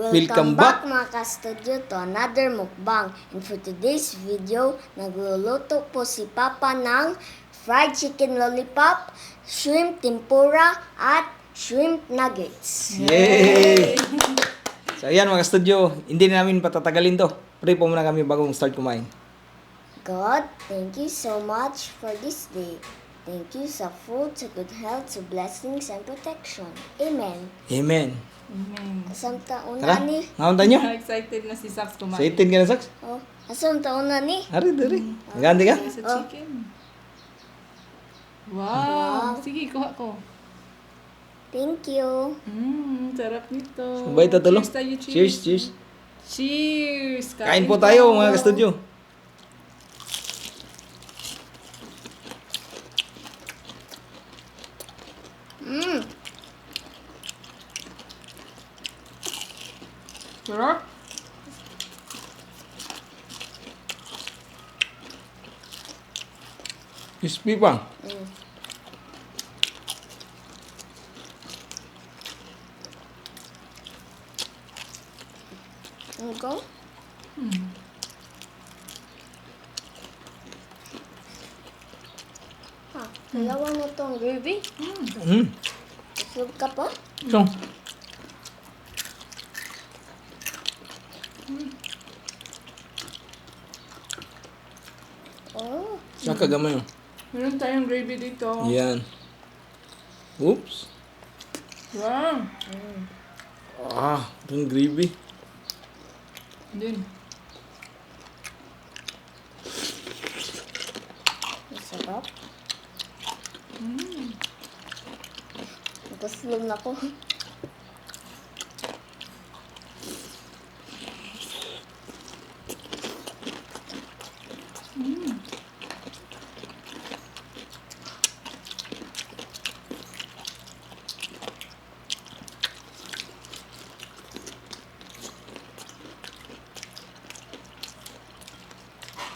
Welcome back mga ka-studio to another mukbang. And for today's video, nagluluto po si Papa ng fried chicken lollipop, shrimp tempura, at shrimp nuggets. Yay! So ayan mga studio, hindi na namin patatagalin to. Pray po muna kami bago start kumain. God, thank you so much for this day. Thank you sa food, sa good health, sa blessings and protection. Amen. Amen. Amen. Asam taon Tara, na ni? ngaunta nyo? Excited na si Sax Sa kumain. itin ka na, Sax? Oh, asam taon na ni? Ari, dari. Nagandi ka? Sa Oh. chicken. Wow. Sige, kuha ko. Thank you. Sarap nito. Sabay tatulong. Cheers tayo, Cheers, cheers. Cheers. Kain po tayo mga ka-studio. Sarap. Crispy pa. Ikaw? Ha, dalawa na tong gravy. Usog ka pa? So, Oh, saka gamay mo. Meron tayong gravy dito. Yan. Oops. Wow. Ah, itong gravy. Din. masarap. Nakaslom na ko.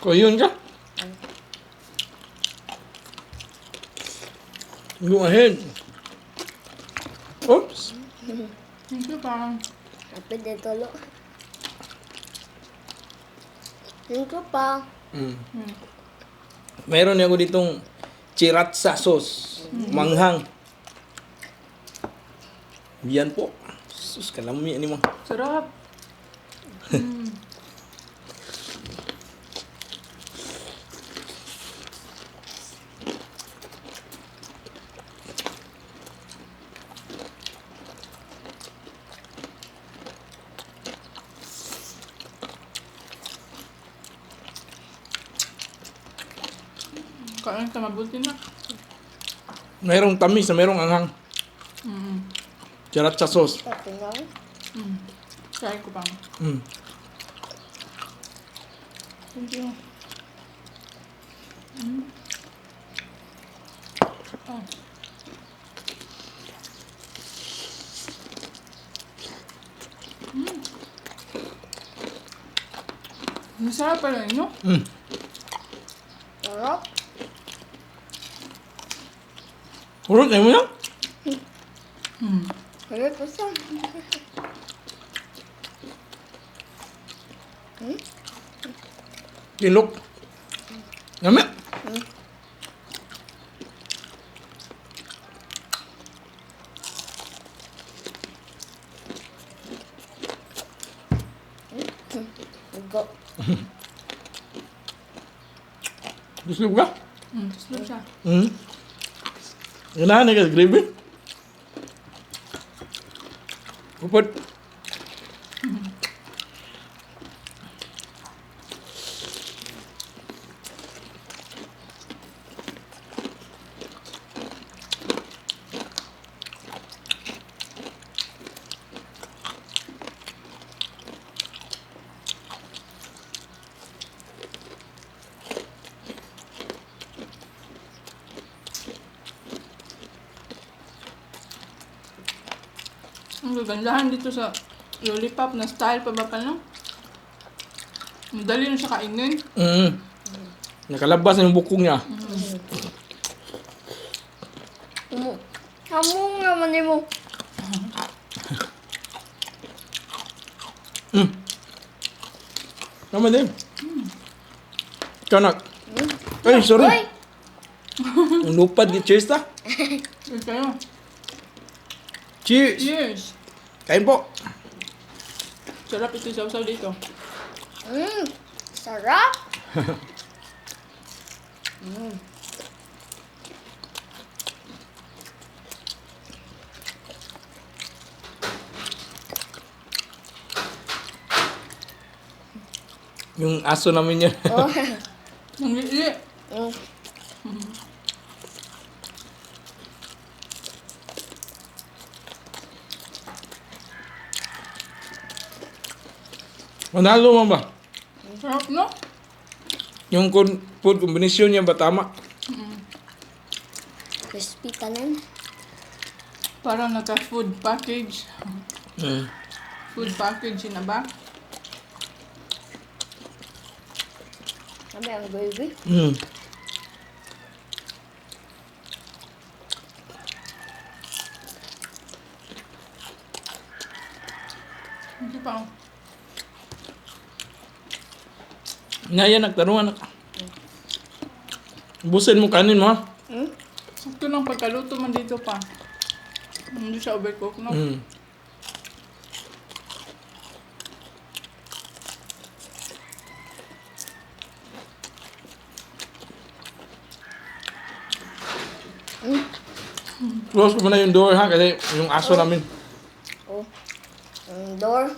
Koyun ka? Go ahead. Oops. Thank you, pa. Kapit na tulo. Thank you pa. Meron ako ditong chiratsa sauce. Manghang. Yan po. Sus, kalami ni mo. Sarap. Kain ka mabuti na. Merong tamis na merong anghang. Chiratsa sauce. Pati na. Kain ko pa. Thank you. Oh. Masarap pala inyo. Sarap. Urot na mo yan? Sarap pa sa. Tilok. Nami? Go. Gusto ka? Gusto siya. Ganahan na ka gravy? Upot. Ang gagandahan dito sa lollipop na style pa ba pala? Madali na siya kainin. Nakalabas na yung bukong niya. Hamong naman mo. Naman din. Kanak. Ay, sorry. Uy! Ang lupad. Cheers ta. Cheers kayo. Cheers. Cheers! Kain po. Sarap ito sausaw dito. Sarap! Yung aso namin yun. Oh. Ang liit. Manalo mo ba? Sarap, no? Yung food combination niya ba tama? Crispy tanan. Parang naka-food package. Mm. Food package na ba? Sabi ang gravy. Mm. Hindi pa. Ngaya nagtaruan. Busin mo kanin mo ha? Sakto ng pagkaluto man dito pa. Hindi siya overcook, no? Mm. Close ko muna yung door ha kasi yung aso namin. Oh. Ang door.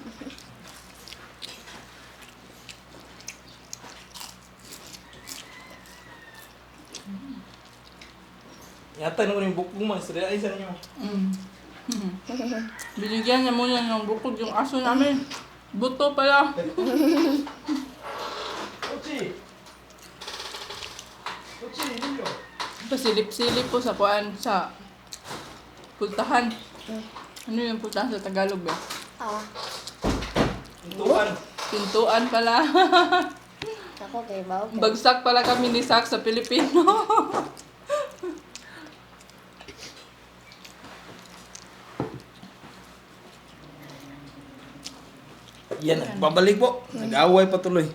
Yata naman yung bukong mo. Sila ay sa inyo. Binigyan niya muna ng bukod yung aso namin. Buto pala. Uchi! Uchi, hindi yun. Pasilip-silip po sa kuan sa pultahan. Ano yung pultahan sa Tagalog ba? Tuntuan. Pintuan pala. Ako kay Bao. Bagsak pala kami ni Sak sa Pilipino. Yan, babalik po. Nag-away pa tuloy.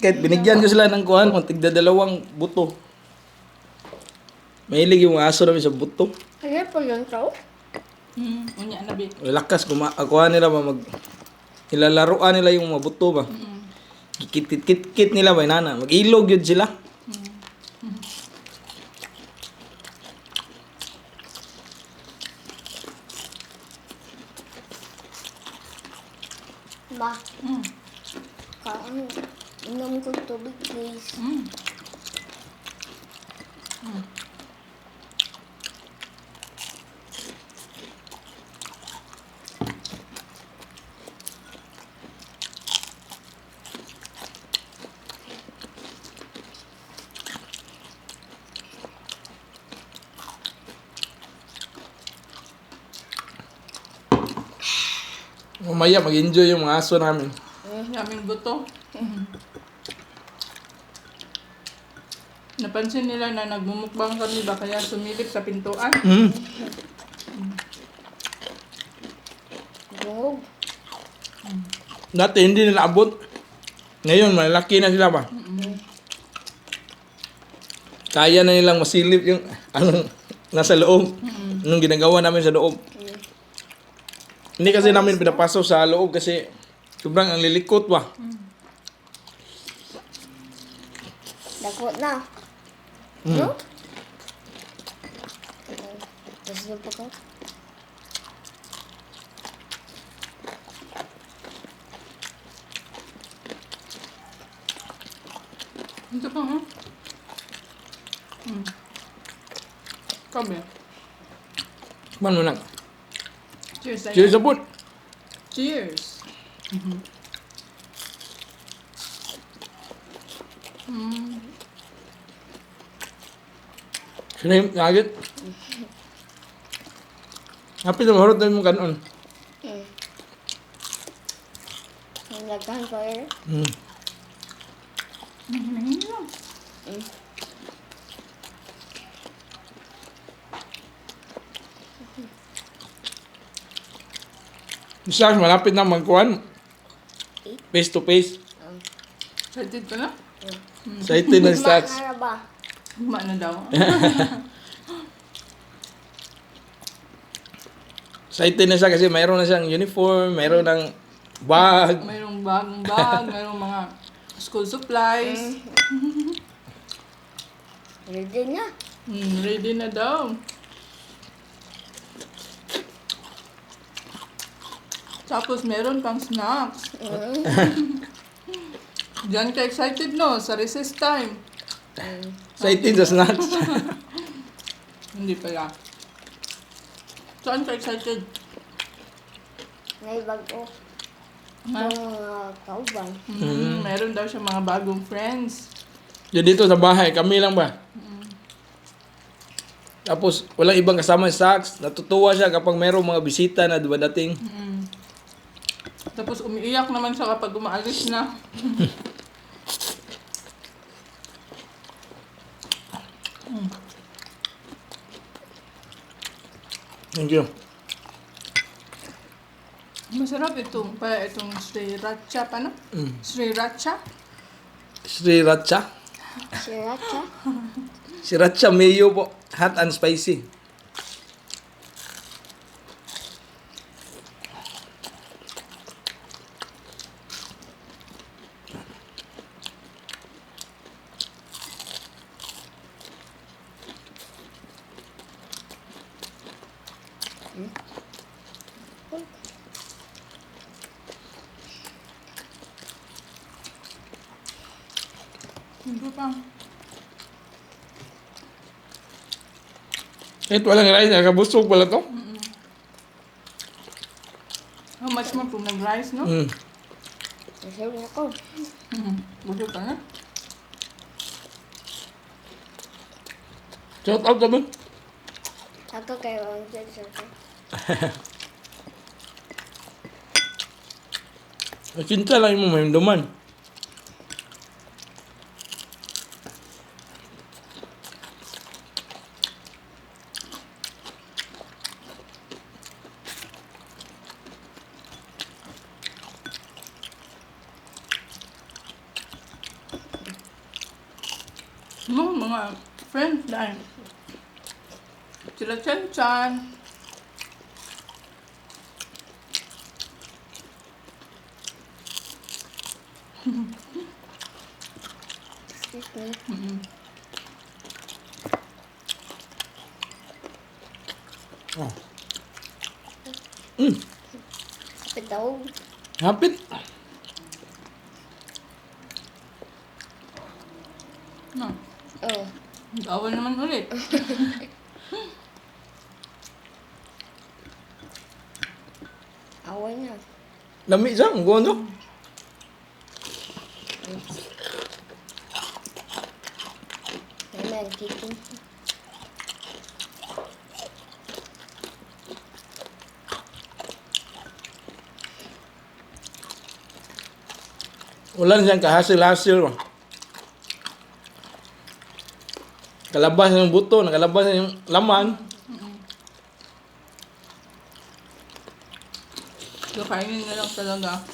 Kahit binigyan ko sila ng kuhan, kung tigdadalawang buto. Mahilig yung aso namin sa buto. Ano po yun to? Unya na bi. Lakas, kuha nila ba ilalaruan nila yung mga buto ba. Kikit-kit nila ba, nana. Mag-ilog yun sila. Ba? Kaon. Inom ko tubig, please. Mamaya mag-enjoy yung mga aso namin. Daming buto. Napansin nila na nagmumukbang kami ba kaya sumilip sa pintuan. Gog. Dati hindi nila abot. Ngayon, malaki na sila ba? Kaya na nilang masilip yung anong nasa loob. Anong ginagawa namin sa loob. Hindi kasi namin pinapasok sa loob kasi sobrang ang lilikot ba. Dako na. No? Tapos yung pa ko. Ito pa, ha? Kami. Man mo na. Cheers sa'yo. Cheers sa food. Cheers. Shrimp, nugget. Happy na mahurot na yung kanon. Ang laghan ko eh. Basta malapit na magkuhan. face to face. Excited ka na? Excited na stocks. Nga ba? Huma na daw. Excited na siya kasi mayroon na siyang uniform, mayroon ng bag. Mayroong bagong bag, mayroong mga school supplies. Ready na. Ready na daw. Tapos meron pang snacks. Diyan ka excited no, sa recess time. Excited sa snacks. Hindi pala. Saan ka excited? May bago. Ha? Mga kauban. Meron daw siya mga bagong friends. Yan dito sa bahay, kami lang ba? Tapos walang ibang kasama sa stocks. Natutuwa siya kapag mayroong mga bisita na dumadating. Tapos umiiyak naman siya kapag umaalis na. Thank you. Masarap itong sriracha pa no? Sriracha? Sriracha. Sriracha. Sriracha mayo po. Hot and spicy. Hindi pa. Kahit walang rice, nakabusog pala to. How much mo kung nag-rice, no? Masarap na ko. Busog ka na. Shout out naman. Ako kayo ang sasarap. Cinta lang yung mahimduman. No, mga friends dahil. Sila Chan-Chan. Excuse me. Kapit daw. Hapit. No. Oh. Bawal naman ulit. Away na. Lami siya, ang gono. Amen. Kicking. Wala na siyang kahasil-hasil. Kalabas na yung buto, nakalabas na yung laman. So, kainin na lang talaga.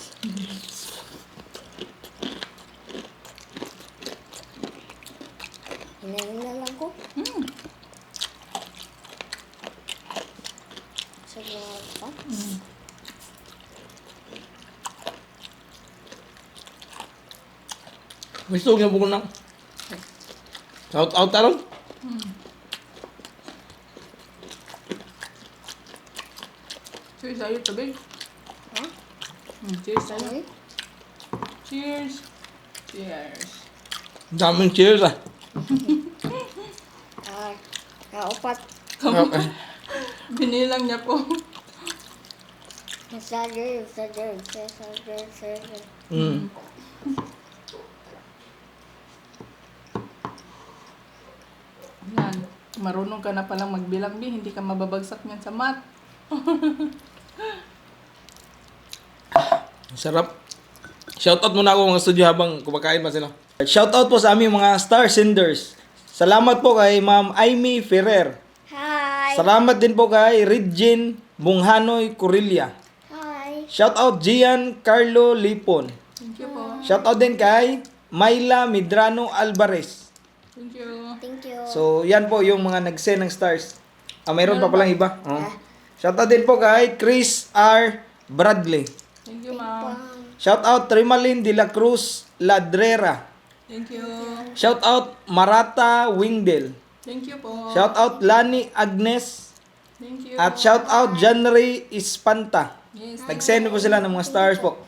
Hinahin na lang ko. Sa mga pa. Gusto niya po lang. Shout out taron. Cheers sa'yo, tabig. Ha? Cheers sa'yo. Ay. Cheers. Cheers. Daming cheers ah. Kaupat. Okay. Binilang niya po. Masager. Yan. Marunong ka na palang magbilang, Bi. Hindi ka mababagsak niyan sa mat. Sarap. Shoutout muna ako mga studio habang kumakain pa sila. Shoutout po sa aming mga star senders. Salamat po kay Ma'am Aimee Ferrer. Hi. Salamat din po kay Regine Bunghanoy Corilla. Hi. Shoutout Gian Carlo Lipon. Thank Shoutout din kay Myla Medrano Alvarez. Thank you. Thank you. So, yan po yung mga nag-send ng stars. Mayroon pa Meron palang iba. Shoutout din po kay Chris R. Bradley. Thank you, ma'am. Shoutout Trimalin de la Cruz Ladrera. Thank you. Shoutout Marata Wingdel. Thank you po. Shoutout Lani Agnes. Thank you. At shoutout Janry Ispanta. Yes. Nag-send po sila ng mga stars po.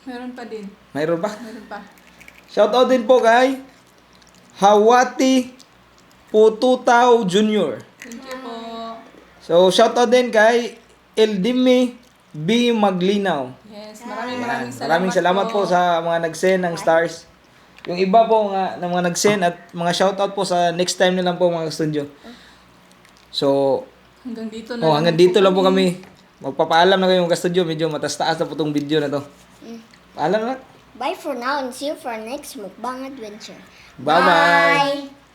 Meron pa din. Mayroon pa. Meron pa. Shoutout din po kay Hawati Pututaw Jr. Thank you po. So, shoutout din kay Eldimi B. Maglinaw. Yes. Maraming salamat po sa mga nag-send ng stars. Yung iba po nga ng mga nag-send at mga shoutout po sa next time na lang po mga studio. So, Hanggang dito na hanggang dito lang po kami. Magpapaalam na kayo mga studio. Medyo matas-taas na po itong video na to. Paalam na. Bye for now and see you for our next mukbang adventure. Bye-bye.